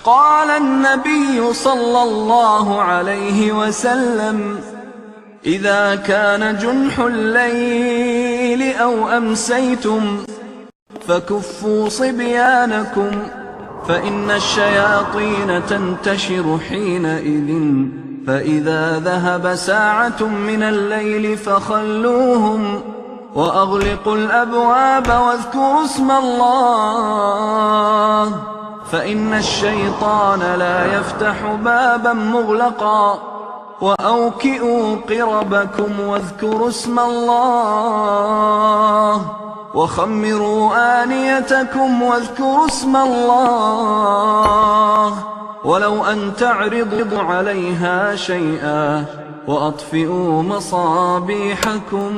قال النبي صلى الله عليه وسلم: إذا كان جنح الليل أو أمسيتم فكفوا صبيانكم، فإن الشياطين تنتشر حينئذ، فإذا ذهب ساعة من الليل فخلوهم، وأغلقوا الأبواب واذكروا اسم الله، فإن الشيطان لا يفتح بابا مغلقا، وأوكئوا قربكم واذكروا اسم الله، وخمروا آنيتكم واذكروا اسم الله، ولو أن تعرضوا عليها شيئا، وأطفئوا مصابيحكم.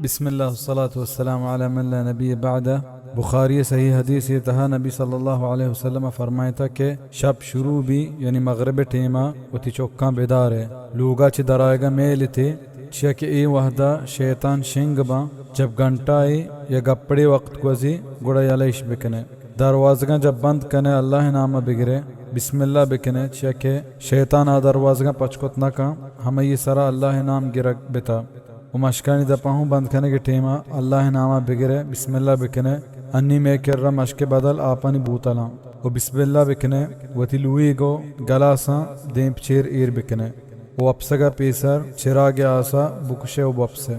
بسم الله والصلاة والسلام على من لا نبي بعده. بخاری صحیح حدیث ءِ تہا نبی صلی اللہ علیہ وسلم فرمائتا کہ شپ شروع بی، یعنی مغرب ٹیما، وتی چکاں بدارے، لوگا چہ درائگا میلتے، چیا کہ اے وہدا شیطان شنگ باں، جب گھنٹائے یا گپڑے وقت گوزی، گڑا یلہ اش بکنے۔ دروازگاں جب بند کنے، اللہ نام بگرے، بسم اللہ بکنے، چیا کہ شیطان آ دروازگاں پچ کت نہ کن، ہمئی سرا اللہ نام گرگ بتا۔ و مشکانی دپا ہوں بند کنگے ٹیما اللہ ناما بگرے، بسم اللہ بکنے، انی مئے کرا مشک بدل آپانی بوتلاں و بسم اللہ بکنے، وتی لوئیگ و گلاساں دیم پہ چیر ایر بکنے و وپسگا پیسر چراگ آسا بکشے و بپسے۔